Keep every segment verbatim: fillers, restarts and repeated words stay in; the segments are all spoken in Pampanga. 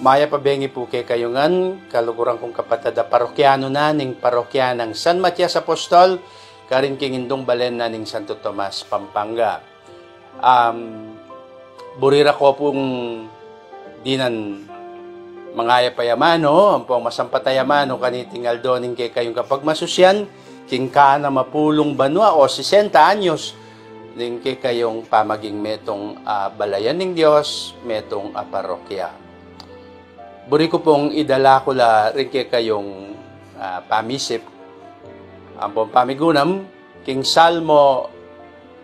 Mayap a bengi pu kekayu ngan, kaluguran kung kapatad a parokyanu na ning parokya nang San Matias Apostol, karin king indung balen na ning Santo Tomas, Pampanga. Um, buri ra ku pung dinan mangayap a amanu, ampong masampat a amanu, kaniting aldo ning kekayung kapagmasusian, king kanam a pulung banua o sesenta anyos, ning kekayung pamaging metung a balayan ning Dios, metung a parokya. Buri ku pung idala ku la ring kekayung, ah, pamisip, ampong pamigunam, king Salmo,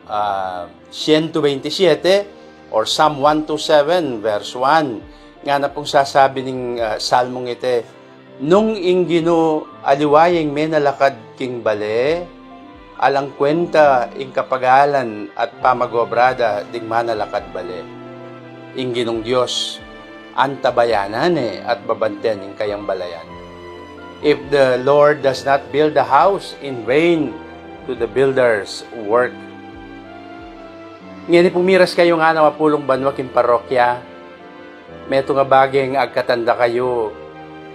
ah, siyento bentisiete, or Psalm one two seven, verse one. Ngana pung sasabi ning, ah, Salmong iti, Nung ing Ginu aliwa ya ing menalakad king bale, alang kwenta ing kapagalan at pamagobra da ding manalakad bale. Ing Ginung Dios, antabayanan ne at babanten ing kayang balayan. If the Lord does not build the house, in vain do the builders work. Ngeni pung miras kayu nganang mapulung banua king parokya, metung a baging agkatan da kayu.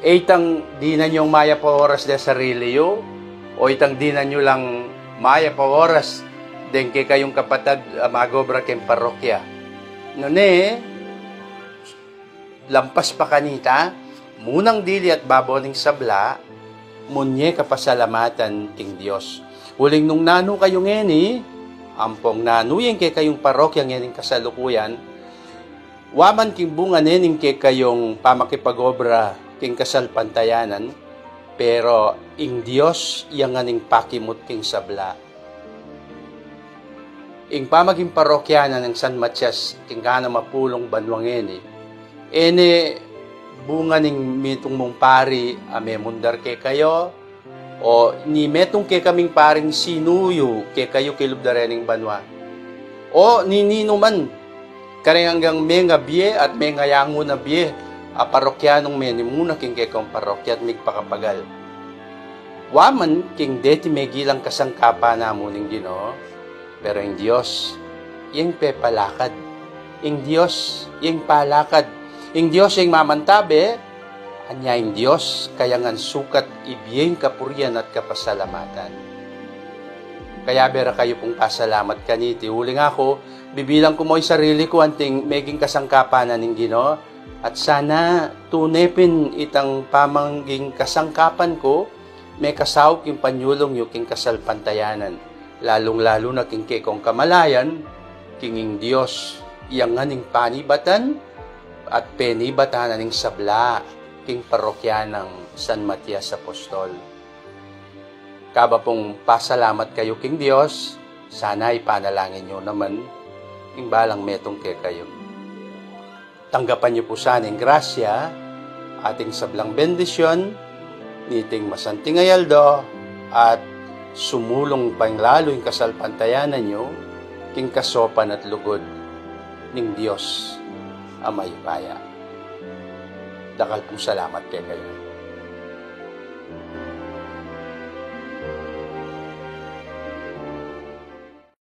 E itang dinan yung mayap a oras de sarili yu, o itang dinan yu lang mayap a oras deng kekayung kapatad a magobra king parokya. Nune, lampas pa kanita, munang dili at babo ning sabla, munye kapasalamatan king Dios. Uling nung nanu kayu ngeni, ampong nanu yang kekayung parokya ngening kasalukuyan, wa man king bunga ne ning kekayung pamakipagobra king kasalpantayanan, pero ing Dios yang ngan ing pakimut king sabla. Ing pamaging parokya na nang San Matias king kanam a pulung banua ngeni, e ne bunga ning metung mung pari a memundar kekayu, o ni metung kekaming paring sinuyu kekayu kilub da rening banua. O ni ninuman, kareng anggang mengabie at mengayangu na bie a parokyanung menimuna king kekong parokya at migpakapagal. Wa man king deti megilang kasangkapan na mu ning Ginu, pero ing Dios, yang pepalakad. Ing Dios, yang palakad. Ing Dios, yang mamantabe, anya ing Dios, kaya ngan sukat ibie ing kapurian at kapasalamatan. Kaya bera kayu pung pasalamat kaniti, uling aku, bibilang ku mu ing sarili ku anting meging kasangkapan na ning Ginu, at sana tune pin itang pamaging kasangkapan ku, mekasaup king panyulung yu king kasalpantayanan, lalung-lalu na king kekong kamalayan, king ing Dios, yang ngan ing panibatan, at penibatan na ning sabla, king parokya nang San Matias Apostol. Kaba pung pasalamat kayu king Dios, sana ipanalangin yu naman ing balang metung kekayu. Tanggapan yu pu sana ing grasya at ing sablang bendisyon niting masanting a aldo at sumulung pa ing lalu ing kasalpantayanan yu king kasopan at lugud ning Dios a mayupaya. Dakal pung salamat kekayu.